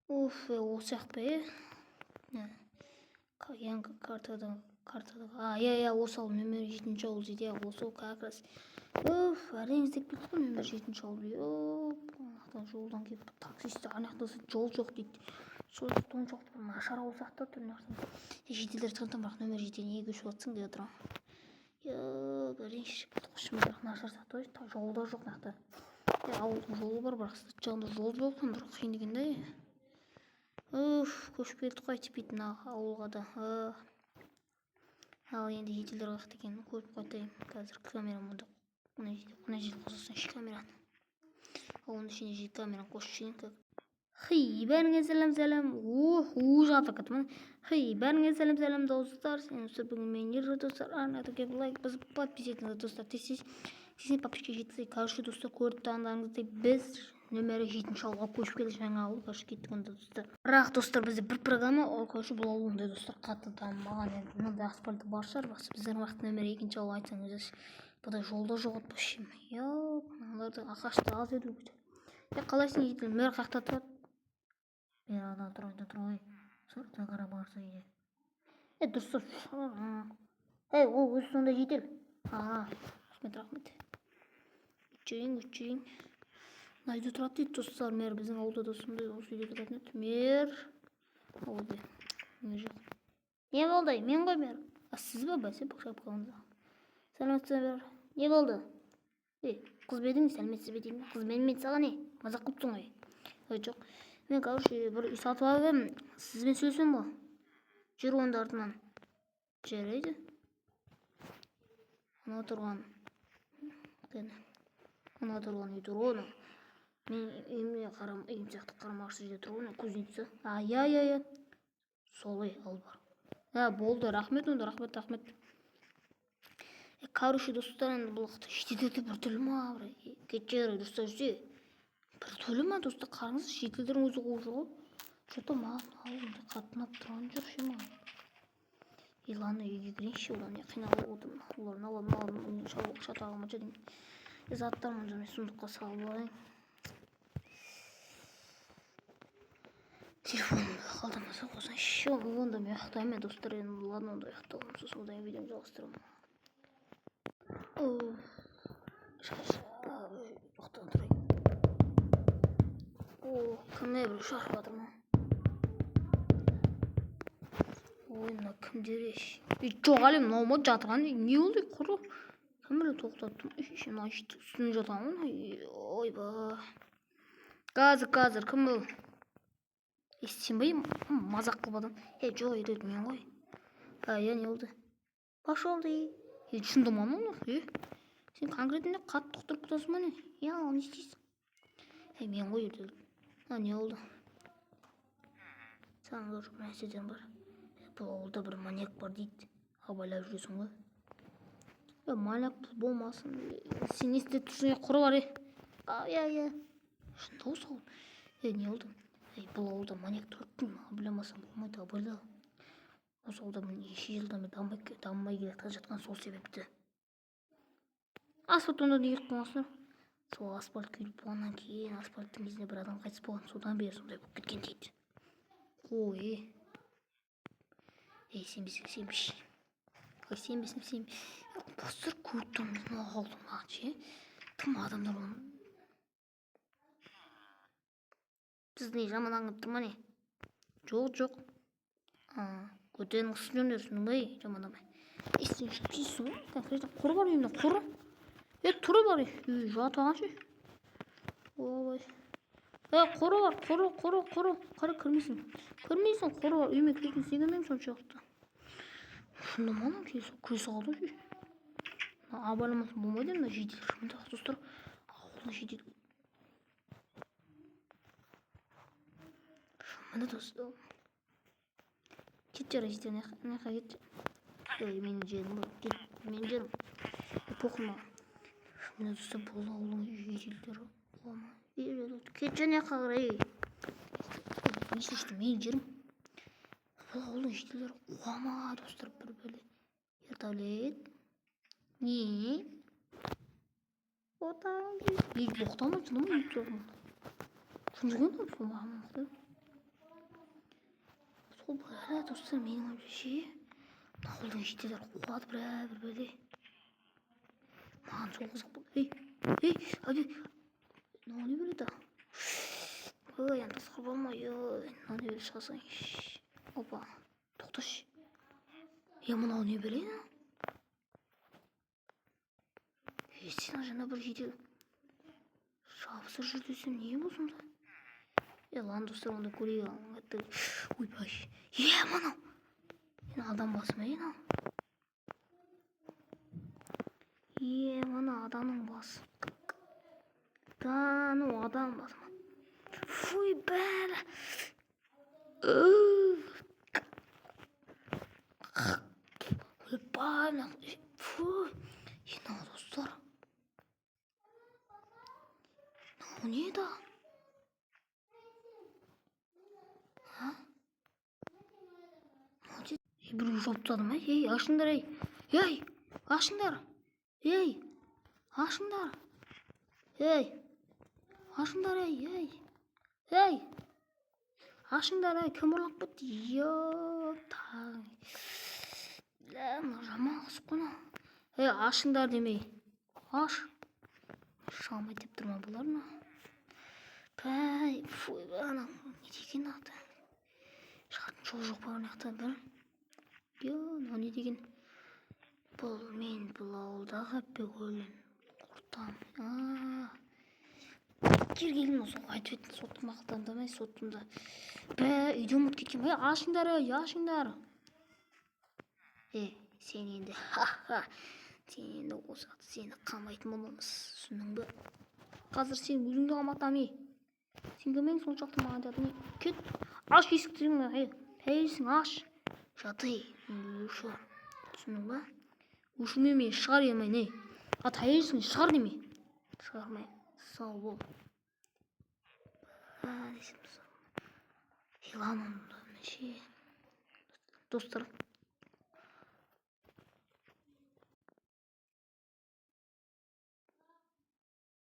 Уф, осы жақ па, е? Янг картадан, картада. А, иә, иә, осы ауыл, нөмір 7-ші ауыл дейді, иә, осы как раз. Уф, әрең іздеп келдік қой нөмір 7-ші ауыл. Ёп, ана жолдан келіп, таксист ана жақта жол жоқ дейді. Сол соншалықты бір нашар ауыл сияқты тұр мына жақтан. Жителдер тұрған, бірақ нөмір 7 неге көшіп жатсың деп отыр ғой. Ёп, әрең шешіп келдік қой, шын бірақ нашар сияқты ғой, жол да жоқ мына жақта. Ауылдың жолы бар, бірақ сырт жағында жол жоқ, бір қиын екен да. Уф, көшіп келдік қой әйтпейді мына ауылға да. Ал енді жителдер қаяқта екенін көріп қайтайын. Қазір камерам онда мына жерде қосасың камераны. Ал оның ішіне же камераны қосып жіберейін как. Хей, бәріңе сәлем, сәлем. Ох, у жатыр кетіп. Хей, бәріңе сәлем, сәлем, достар. Сен бүгін мен Ержан, достар. Арнада келіп лайк басып, подписаться етіңіздер, достар. Тез тез 80 подписчикке жеткізейік. Короче, достар, көріп тұрғандарыңыздай, біз нөмірі 7-ші ауылға көшіп келдік, жаңа ауыл. Короче, кеттік онда, достар. Бірақ, достар, бізде бір программа ол, короче, бұл ауыл ондай, достар, қатты дамымаған. Енді мынандай асфальты бар шығар, бірақ біздің уақыт нөмірі 2-ші ауыл айтсаң, өзі бұндай жол да жоқ еді вообще. Ёп, мыналарды ағашты аз еді. Е, қалайсың, житель? Мэр қаяқта тұрады? Мэр ана тұр, ана тұр ғой. Сыртына қарап барса үйде. Е, дұрыстап. Ей, ол өзі сондай житель. А, рахмет, рахмет. Өтшейін, өтшейін. Мына үйде тұрады дейді, достар, мэр. Біздің ауылда да сондай, осы үйде тұратын еді. Мэр. Ауылда. Мэр жоқ. Не болды? Мен ғой мэр. А, сіз ба, бәсе, шапкаңызда. Сәлеметсіз бе? Не болды? Ей, қыз ба едің? Сәлеметсіз бе деймін. Қыз мен саған не? Мазақ қылыпсың ғой. Ой, жоқ. Мен, короче, бір үй сатып алып едім. Сізбен сөйлесем ғой. Жүр онда артынан. Жарайды. Ана тұрған. Ана тұрған үй тұр ғой, ана. Мен үйіме қарам, үйім сияқты қарама қарсы жерде тұр ғой, ана кузница. А, иә, иә, иә. Солай ал бар. Ә, болды, рахмет онда, рахмет, рахмет. Короче, достар, енді бұл уақытта жительдерде біртүрлі ма, бір кетші, дұрыстап жүрсе. Біртүрлі ма, достар, қараңызшы, жительдердің өзі қуып жүр ғой. Че-то маған ауылда қатты ұнап тұрған жоқ ше маған. И ладно, үйге кірейінші, одан не қиналып отырмын. Оларын аламын, аламын, шатағыма деймін. Заттарымды мен сундукқа салып алайын. Телефонымды қалдырмаса қойсаңшы, онда мен ұйықтаймын, достар, енді ладно, онда ұйықтап сосын одан кейін видеоны жалғастырамын. Шаршап ұйықтап тұрайын. О, кім біреу шақырып жатыр ма? Ой, мына кімдер ей? Жоқ, әлі мынау ма жатырған? Не болды, құры? Кім біреу тоқтатты? Мына үстінде жатқан ғой. Ойбай. Қазір, қазір, кім бұл? Сен бе, мазақ қылып адам? Е, жоқ, еді, мен ғой. А, иә, не болды? Пошел ты. Е, шынында ма мынау? Е, сен конкретно қатты ұқтырып тұрсың ба, не? Е, ал не істейсің? Е, мен ғой еді. А, не болды? Саған бір нәрседен бар. Бұл ауылда бір маньяк бар дейді. Абайлап жүресің ғой. Е, маньяк болмасын. Сен не істеп тұрсың, е, құры бар, е? А, иә, иә. Шынында осы ауыл. Е, не болды? Ей, бұл ауылда маньяк тұрады, абайламасаң болмайды, абайла. Осы ауылда неше жылдан бері дамымай келе жатқан сол себепті. Асфальт онда неге қоймасыңдар? Сол асфальт құйылып болғаннан кейін, асфальттың кезінде бір адам қайтыс болған, содан бері сондай болып кеткен дейді. Ой, ей, сенбесең сенбеші. Ой, сенбесең сен. Достар, көріп тұрмын мына ауылдың маған ше. Тым адамдар оны. Сіз не, жаман аңдып тұр ма, не? Жоқ, жоқ. Көтерің қысып жүрсің ба, ей, жамандамай. Ей, сен шықпайсың ғой, конкретно құр бар үйімде, құр. Е, тұры бар, ей, жатып алған ше. Ой. Е, құры бар, құры, құры, құры. Қара, кірмейсің. Кірмейсің, құры бар. Үйіме кіретін сен кірмеймін соншалықты. Шынында ма, анау кіре салды ше. Абайламасам болмайды мына жедел. Мында, достар, ауылдың жедел. Міне, достар. Кет жара, жедел, мына жаққа кет. Ей, менің жерім ғой. Кет, менің жерім. Похуй маған. Міне, достар, бұл ауылдың жеделдері. Кет мына жаққа қарай. Если что, менің жерім. Бұл ауылдың жителдері қуама, достар, бір бөле. Вертолет. Не? Отан. Не, боқтамай, шынымен не тұрмын. Шын жүрген. Сол бәрі, достар, менің ойымша ше, мына ауылдың жителдері қуады бір бәле. Маған сол қызық болды. Ей, ей, әбе, мынау не береді? Ой, енді тасқа болмай, ой, мынау не береді, шыға. Опа, тоқташы. Е, мынау не береді? Е, сен жаңа бір жедел жабысып жүр десем, не бұл сонда? Е, ладно, достар, онда көрейік. Ойбай, е, мынау енді адам басы ма, е, мынау? Е, мына адамның басы да, ну, адам басы ма? Фуй, бәрі. Ойбай, мына, фу, е, мынау, достар, мынау не да? А, біреу жауып тастады ма? Ей, ашыңдар, ей, ей, ашыңдар, ей, ашыңдар, ей, ашыңдар, ей, ей, ей, ашыңдар, ей, кім ұрлап кетті? Тағы, мынау жаман қызық қой мынау. Ей, ашыңдар демей, аш, шыға алмайды деп тұр ма бұлар мына? Пәй, фу, анау не деген аты? Шығатын жол жоқ па мына жақта бір? Е, мынау не деген? Бұл мен бұл ауылдағы бүкілін құртамын. Кергелін сол айтып еді, сотты мақұлдамай, соттымда. Бә, үйде ұмытып кеткен ба? Ашыңдар, ей, ашыңдар. Е, сен енді, ха-ха, сен енді осы сені қамайтын боламыз, түсіндің бе? Қазір сен өзіңді қаматамын, ей. Сен кім едің соншалықты маған айтатын, ей? Кет, аш есікті, ей, әйелсің, аш. Жат, ей, өшір, түсіндің ба? Өшірмей мен шығар емей, ей. Ат, әйелсің, шығар демей. Шығармай, сау бол. Ладно, ше, достар.